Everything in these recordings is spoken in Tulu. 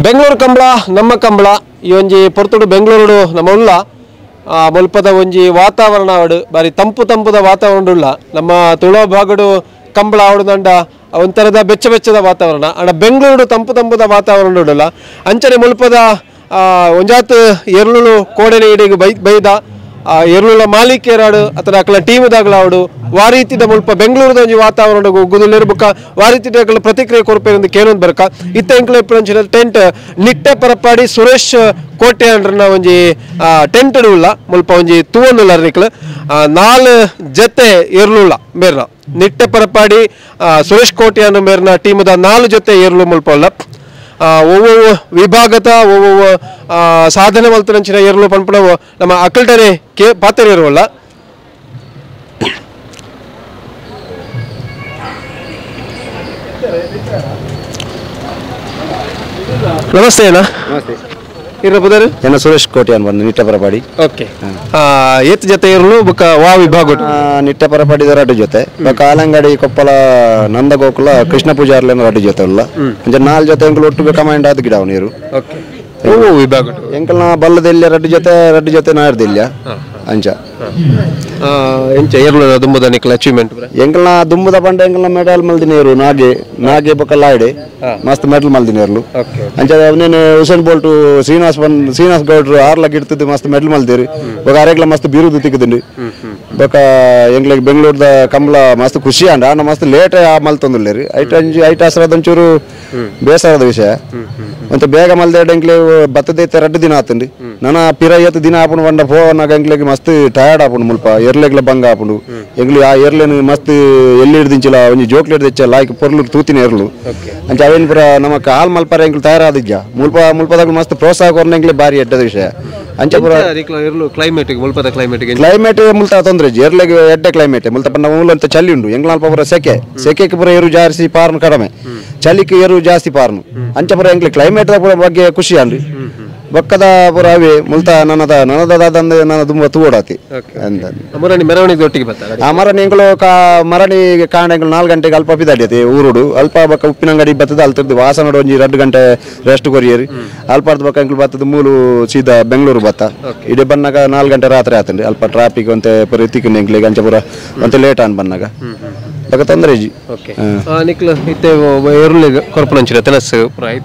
ಬೆಂಗಳೂರು ಕಂಬಳ ನಮ್ಮ ಕಂಬಳ ಈ ಒಂಜಿ ಪೊರ್ತುಡು ಬೆಂಗಳೂರು ನಮ್ಮ ಉಲ್ಲ ಮುಲ್ಪದ ಒಂಜಿ ವಾತಾವರಣ ಅವಡು ಬಾರಿ ತಂಪು ತಂಪುದ ವಾತಾವರಣ ಉಲ್ಲ ನಮ್ಮ ತುಳು ಭಾಗಡು ಕಂಬಳ ಆವಡುದಂಡ ಒಂಥರದ ಬೆಚ್ಚ ಬೆಚ್ಚದ ವಾತಾವರಣ ಅಂಡ ಬೆಂಗಳೂರು ತಂಪು ತಂಪುದ ವಾತಾವರಣ ಉಡಲ್ಲ ಅಂಚನೆ ಮುಲ್ಪದ ಒಂಜಾತ್ ಎರ್ಲುಲು ಕೋಡೆನೆ ಇಡಿಗೆ ಬೈದ ಎರ್ಲುಲ ಮಾಲೀಕರಾಡು ಅಥವಾ ಅಕಲ ಟೀಮ್ದಾಗಲಾವಡು ವಾರೀತಿದ ಮುಲ್ಪ ಬೆಂಗಳೂರದ ಒಂಜಿ ವಾತಾವರಣ ಗುದುಲೇರು ಬುಕ್ಕ ವಾರೀತಿದ ಅಕಲ ಪ್ರತಿಕ್ರಿಯೆ ಕೊರ್ಪೇರಂದು ಕೇನೊಂದು ಬರ್ಕ ಇತ್ತ ಎಂಕ್ಲ ಇಪ್ಪುನಂಚಿನ ಟೆಂಟ್ ನಿಟ್ಟೆ ಪರಪಾಡಿ ಸುರೇಶ್ ಕೋಟೆ ಅಂಡ್ರನ ಒಂಜಿ ಟೆಂಟ್ ಉಲ್ಲ ಮುಲ್ಪ ಒಂಜಿ ತೂವೊಂದುಲ್ಲ ನಿಕ್ಲು ನಾಲ್ ಜೊತೆ ಎರ್ಲುಲ್ಲ ಮೇರ್ನ ನಿಟ್ಟೆ ಪರಪಾಡಿ ಸುರೇಶ್ ಕೋಟೆ ಮೇರ್ನ ಟೀಮ್ದ ನಾಲ್ ಜೊತೆ ಎರ್ಲು ಮುಲ್ಪ ಉಲ್ಲ ಒವ್ವೊವ್ವ ವಿಭಾಗದ ಒವ್ವೊವ್ವ ಸಾಧನೆ ಮಲ್ತನಂಚಿನ ಎರ್ಲು ಪನ್ಪುನವು ನಮ್ಮ ಅಕಲ್ಟನೆ ಕೆ ಪಾತ್ರ ಇರುವಲ್ಲ. ನಮಸ್ತೆ ಅಣ್ಣ. ನಮಸ್ತೆ. ಇರಬಹುದು ಜನ ಸುರೇಶ್ ಕೋಟೆ ಬಂದು ನಿಟ್ಟೆ ಪರಪಾಡಿ. ಓಕೆ. ಏತ್ ಜೊತೆ ಇರಲು ಬೊಕ ವಾ ವಿಭಾಗ ನಿಟ್ಟೆ ಪರಪಾಡಿ ರಡ್ಡು ಜೊತೆ ಬೊಕ ಆಲಂಗಡಿ ಕೊಪ್ಪಳ ನಂದಗೋಕುಲ ಕೃಷ್ಣ ಪೂಜಾರ್ಲೇನ ರಡ್ಡು ಜೊತೆ ಉಲ್ಲ ಅಂಚ ನಾಲ್ ಜೊತೆ ಎಂಕುಲು ಒಟ್ಟು ಕಮಾಂಡ್ ಆದ್ ಗಿಡವ ನೀರು. ಓಕೆ. ಓ ವಿಭಾಗ ಎಂಕಲ್ನ ಬಲ್ಲದೆಲ್ಲ ರಡ್ಡು ಜೊತೆ ರಡ್ಡು ಜೊತೆ ನಾರ್ದಿಲ್ಲ ಅಂಚ ಎಂಚ ಎರ್ಲು ದುಂಬುದ ನಿಕ್ಲ ಅಚೀವ್ಮೆಂಟ್ ಎಂಕಲ್ನ ದುಂಬುದ ಪಂಡ ಎಂಕಲ್ನ ಮೆಡಲ್ ಮಲ್ದಿನೇರು ನಾಗೆ ನಾಗೆ ಬೊಕ ಲಾಯ್ಡೆ ಮಸ್ತ್ ಮೆಡಲ್ ಮಲ್ದಿನೇರ್ಲು ಅಂಚ ಅವನೇನು ಉಸೇನ್ ಬೋಲ್ಟ್ ಶ್ರೀನಿವಾಸ್ ಬಂದ್ ಶ್ರೀನಿವಾಸ್ ಗೌಡ್ರು ಆರ್ಲಕ್ ಇಡ್ತಿದ್ದು ಮಸ್ತ್ ಮೆಡಲ್ ಮಲ್ದಿರು ಬೊಕ ಅರೆಗ್ಲ ಮಸ್ತ್ ಬಿರುದು ತಿಕ್ಕುದುಂಡು ಬೊಕ ಎಂಕ್ಲೆಗ್ ಬೆಂಗಳೂರದ ಕಂಬಳ ಮಸ್ತ್ ಖುಷಿ ಅಂಡ ಆಂಡ ಮಸ್ತ್ ಲೇಟ್ ಮಲ್ತೊಂದುಲ್ಲೆರ್ ಐಟ್ ಅಂಚಿ ಐಟ್ ಆಸರದ ಒಂಚೂರು ಬೇಸರದ ವಿಷಯ ಮತ್ತೆ ಬೇಗ ಮಲ್ದೇಡ್ ಎಂಕ್ಲೆ ಬತ್ತದೈತೆ ರಡ್ಡು ದಿನ ಆತುಂಡು ನನ ಪಿರ ಏತ್ ದಿನ ಆಪುಂಡು ಪಂಡ ಪೋವನಾಗ ಎಂಕ್ಲೆಗ್ ಮಸ್ತ್ ಟಯರ್ಡ್ ಆಪುಂಡು ಮುಲ್ಪ ಎರ್ಲೆಗ್ಲ ಬಂಗ ಆಪುಂಡು ಎಂಕ್ಲು ಆ ಎರ್ಲೆನ್ ಮಸ್ತ್ ಎಲ್ಲಿ ಹಿಡ್ದಿಂಚಿಲ್ಲ ಒಂಜಿ ಜೋಕ್ಲು ಹಿಡ್ದಿಚ್ಚ ಲಾಯ್ಕ್ ಪೊರ್ಲು ತೂತಿನ ಎರ್ಲು ಅಂಚ ಅವೇನ್ ಪೂರ ನಮ್ಮ ಕಾಲ್ ಮಲ್ಪರ ಎಂಕ್ಲು ತಯಾರಾದಿಜ್ಜ ಮುಲ್ಪ ಮುಲ್ಪದಾಗ ಮಸ್ತ್ ಪ್ರೋತ್ಸಾಹ ಕೊರ್ನ ಎಂಕ್ಲೆ ಬಾರಿ ಎಡ್ಡದ ವಿಷಯ ಅಂಚ ಪೂರ ಕ್ಲೈಮೇಟ್ ಮುಲ್ಪದ ಕ್ಲೈಮೇಟ್ ಕ್ಲೈಮೇಟ್ ಮುಲ್ತ ತೊಂದ್ರೆ ಎರ್ಲೆಗ್ ಎಡ್ಡೆ ಕ್ಲೈಮೇಟ್ ಮುಲ್ತ ಪಂಡ ಮೂಲಂತ ಚಳಿ ಉಂಡು ಎಂಕ್ಲ ಅಲ್ಪ ಪೂರ ಸೆಕೆ ಸೆಕೆಗೆ ಪೂರ ಎರು ಜಾಸ್ತಿ ಪಾರ್ನು ಕಡಿಮೆ ಚಳಿಗೆ ಎರು ಜಾಸ್ತಿ ಪಾರ್ನು ಅಂಚ ಪೂರ ಎಂಕ್ಲೆ ಕ್ಲೈಮೇಟ್ ಪೂರ ಬಗ್ಗೆ ಖುಷಿ ಅಂಡ್ರಿ ಬೊಕ್ಕದ ಪೂರ ಅವೇ ಮುಲ್ತ ನನ್ನದ ನನ್ನದಾದಂದು ನನ್ನ ತುಂಬ ತೂಡಾತಿ ಅಂತ ಮರಣಿ ಮೆರವಣಿಗೆ ಒಟ್ಟಿಗೆ ಬರ್ತಾರೆ ಆ ಮರಣಿ ಎಂಕುಲು ಮರಣಿ ಕಾಂಡ ಎಂಕುಲು 4 ಗಂಟೆಗೆ ಅಲ್ಪ ಪಿದಾಡಿಯತೆ ಊರುಡು ಅಲ್ಪ ಬೊಕ್ಕ ಉಪ್ಪಿನಂಗಡಿ ಬತ್ತದ ಅಲ್ತದ್ದು ವಾಸನಡು ಒಂಜಿ 2 ಗಂಟೆ ರೆಸ್ಟ್ ಕೊರಿಯರಿ ಅಲ್ಪಾರ್ದು ಬೊಕ್ಕ ಎಂಕುಲು ಬತ್ತದ ಮೂಲು ಸೀದಾ ಬೆಂಗಳೂರು ಬತ್ತ ಇಡೀ ಬನ್ನಾಗ 4 ಗಂಟೆ ರಾತ್ರಿ ಆತಂడి ಅಲ್ಪ ಟ್ರಾಫಿಕ್ ಒಂತೆ ಪೂರ ತಿಕ್ಕಿಂಡು ಎಂಕ್ಲೆಗ್ ಅಂಚ ಪೂರ ಒಂತೆ ಲೇಟ್ ಆನ್ ಬನ್ನಾಗ ಬೊಕ್ಕ ತೊಂದರೆ ಇಜ್ಜಿ. ನಿಕ್ಲು ಇತ್ತೆ ಎರ್ಲೆಗ್ ಕೊರ್ಪುನಂಚಿನ ತೆನಸ್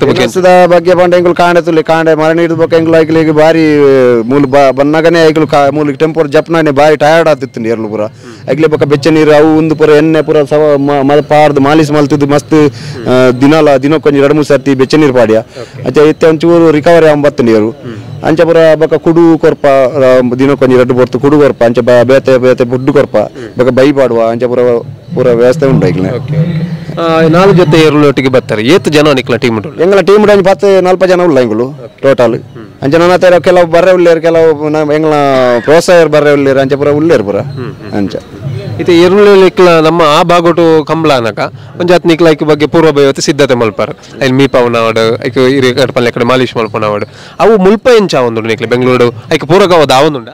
ತೆನಸ್ದ ಬಗ್ಗೆ ಪಂಡ ಎಂಕುಲು ಕಾಂಡೆ ತುಲೆ ಕಾಂಡೆ ಮರಣಿ ಹಿಡಿದು ಬೊಕ್ಕ ಎಂಕುಲು ಐಕ್ಲೆಗ್ ಬಾರಿ ಮೂಲು ಬನ್ನಾಗನೇ ಐಕ್ಲು ಮೂಲು ಟೆಂಪೋರ್ ಜಪ್ನಾನೆ ಬಾರಿ ಟಯರ್ಡ್ ಆತಿತ್ತು ಎರ್ಲು ಪೂರ ಐಕ್ಲೆ ಬೊಕ್ಕ ಬೆಚ್ಚ ನೀರು ಅವು ಒಂದು ಪೂರ ಎಣ್ಣೆ ಪೂರ ಸವ ಪಾರ್ದು ಮಾಲಿಸ್ ಮಲ್ತಿದ್ದು ಮಸ್ತ್ ದಿನಲ ದಿನಕ್ಕೊಂಜಿ 2-3 ಸರ್ತಿ ಬೆಚ್ಚ ನೀರು ಪಾಡ್ಯ ಅಂಚ ಇತ್ತೆ ಒಂಚೂರು ರಿಕವರಿ ಆವೊಂದು ಬತ್ತುಂಡು ಎರು ಅಂಚ ಪೂರ ಬೊಕ್ಕ ಕುಡು ಕೊರ್ಪ ದಿನಕ್ಕೊಂಜಿ 2 ಪೊರ್ತು ಕುಡು ಕೊರ್ಪ ಅಂಚ ಬೇತೆ ಬೇತೆ ಫುಡ್ ಕೊರ್ಪ ಬೊಕ್ಕ ಬೈ ಪಾಡುವ ಅಂಚ ಪೂರ ಪೂರ ವ್ಯವಸ್ಥೆ ಉಂಟು ಐಕ್ಲೆ. ನಾಲ್ ಜೊತೆ ಎರ್ಲು ಒಟ್ಟಿಗೆ ಬರ್ತಾರೆ ಏತ್ ಜನ ನಿಕ್ಲ ಟೀಮ್ ಉಂಟು ಎಂಗಳ ಟೀಮ್ ಒಂಜಿ 10-40 ಜನ ಉಲ್ಲ ಎಂಕುಲು ಟೋಟಲ್ ಅಂಚ ನನ್ನ ಹತ್ರ ಕೆಲವು ಬರ್ರೆ ಉಲ್ಲೇರು ಕೆಲವು ಎಂಗಳ ಪ್ರೋತ್ಸಾಹ ಬರ್ರೆ ಉಲ್ಲೇರು ಅಂಚ ಪೂರ ಉಲ್ಲೇರು ಪೂರ ಅಂಚ ಇತ್ತೆ ಎರ್ಲು ನಿಕ್ಲ ನಮ್ಮ ಆ ಭಾಗಟು ಕಂಬಳ ಅನಕ ಒಂಜಾತ್ ನಿಕ್ಲ ಐಕ್ ಬಗ್ಗೆ ಪೂರ್ವ ಭಯವತೆ ಸಿದ್ಧತೆ ಮಲ್ಪಾರ ಐನ್ ಮೀಪಾವನಾವಡು ಐಕ್ ಇರಿ ಕಡ್ಪಲ್ಲೆ ಕಡೆ ಮಾಲಿಶ್ ಮಲ್ಪನಾವಡು ಅವು ಮುಲ್ಪ ಎಂಚ ಆವೊಂದುಂಡು ನಿಕ್ಲೆ ಬೆಂಗಳೂರು ಐಕ್ ಪೂರಕವಾದ ಆವೊಂದುಂಡ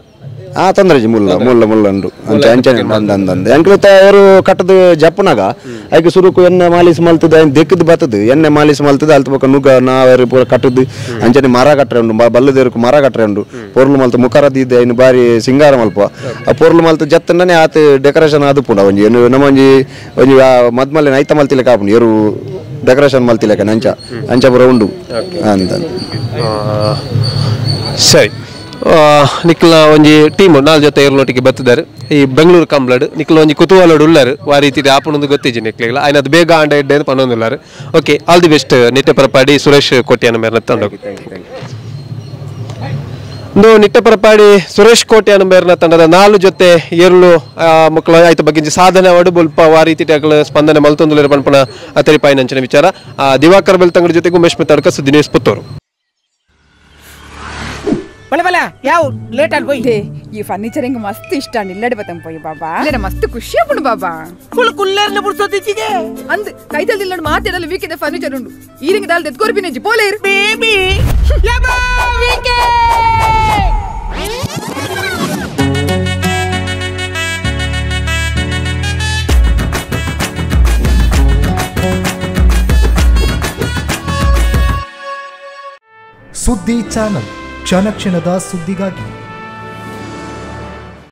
ಆ ತೊಂದರೆ ಇಜ್ಜಿ ಮುಲ್ಲ ಮುಲ್ಲ ಮುಲ್ಲ ಉಂಡು ಅಂಚ ಅಂಚನೆ ಅಂದಂದು ಎಂಕ್ಲು ಎರು ಕಟ್ಟದು ಜಪ್ಪುನಾಗ ಐಕ್ ಸುರುಕು ಎಣ್ಣೆ ಮಾಲಿಸ್ ಮಲ್ತದ ಐನ್ ದೆಕ್ಕದು ಬತ್ತದು ಎಣ್ಣೆ ಮಾಲಿಸ್ ಮಲ್ತದ ಅಲ್ತ ಬೊಕ್ಕ ನುಗ್ಗ ನಾವೆರು ಪೂರ ಕಟ್ಟದು ಅಂಚನೆ ಮರ ಕಟ್ಟರೆ ಉಂಡು ಬಲ್ಲದೆರುಕು ಮರ ಕಟ್ಟರೆ ಉಂಡು ಪೊರ್ಲು ಮಲ್ತು ಮುಖರ ದೀದ್ ಐನ್ ಬಾರಿ ಸಿಂಗಾರ ಮಲ್ಪ ಆ ಪೊರ್ಲು ಮಲ್ತು ಜತ್ತಂಡನೆ ಆತ ಡೆಕೋರೇಷನ್ ಆದುಪುಂಡು ಒಂಜಿ ನಮ್ಮ ಒಂಜಿ ಒಂಜಿ ಮದ್ಮಲ್ಲೆ ನೈತ ಮಲ್ತಿಲೆಕ ಆಪುಂಡು ಎರು ಡೆಕೋರೇಷನ್ ಮಲ್ತಿಲೆಕ ಅಂಚ ಅಂಚ ಪೂರ ಉಂಡು ಅಂತ. ಸರಿ ನಿಕ್ಲ ಒಂಜಿ ಟೀಮ್ ನಾಲ್ ಜೊತೆ ಎರ್ಲೊಟ್ಟಿಗೆ ಬತ್ತಿದ್ದಾರೆ ಈ ಬೆಂಗಳೂರು ಕಂಬ್ಲಡ್ ನಿಕ್ಲ ಒಂಜಿ ಕುತೂಹಲಡ್ ಉಳ್ಳಾರು ವಾ ರೀತಿ ಆಪುನೊಂದು ಗೊತ್ತಿಜ್ಜಿ ನಿಕ್ಲೆಗ್ಲ ಆಯ್ನ ಅದು ಬೇಗ ಆಂಡ ಎಡ್ಡೆ ಪನೊಂದುಲ್ಲಾರು. Okay, all the best Nitte Parapadi Suresh Kotian ಮೇರ್ನ ತಂಡ. ಇಂದು ನಿಟ್ಟೆ ಪರಪಾಡಿ ಸುರೇಶ್ ಕೋಟ್ಯಾನ ಮೇರ್ನ ತಂಡದ 4 ಜೊತೆ ಎರ್ಲು ಮಕ್ಕಳು ಆಯ್ತ ಬಗ್ಗೆ ಸಾಧನೆ ಅವಡು ಬುಲ್ಪ ವಾ ರೀತಿ ಸ್ಪಂದನೆ ಮಲ್ತೊಂದುಲ್ಲೆರ್ ಪನ್ಪುನ ತೆರಿಪಾಯಿನಂಚಿನ ವಿಚಾರ. ದಿವಾಕರ್ ಬೆಳ್ತಂಗಡಿ ಜೊತೆಗೆ ಉಮೇಶ್ ಮಿತ್ತಾಡ್ಕ, ಸುದ್ದಿ ನ್ಯೂಸ್ ಪುತ್ತೂರು. ಬಲೆ ಬಲೆ ಯಾವ ಲೇಟ್ ಆಲ್ ಹೋಯ್ ಈ ಫರ್ನಿಚರ್ ಎಂಗ್ ಮಸ್ತ್ ಇಷ್ಟ ನಿಲ್ಲಡೆ ಬತ್ತಂ ಪೋಯಿ ಬಾಬಾ ಇಲ್ಲಡ ಮಸ್ತ್ ಖುಷಿ ಆಪುಂಡು ಬಾಬಾ ಕುಲ್ ಕುಲ್ಲೇರ್ನ ಬುಡ್ಸೋತಿಚಿಗೆ ಅಂದ್ ಕೈತಲ್ದಿಲ್ಲಡ ಮಾತೆಡಲ ವೀಕೆದ ಫರ್ನಿಚರ್ ಉಂಡು ಈರಿಂಗ್ ದಾಲ್ ದೆತ್ಕೊರ್ ಬಿನೆಜಿ ಪೋಲೇರ್ ಬೇಬಿ ಯಬಾ ವೀಕೆ. ಸುದ್ದಿ ಚಾನಲ್, ಕ್ಷಣ ಕ್ಷಣದ ಸುದ್ದಿಗಾಗಿ.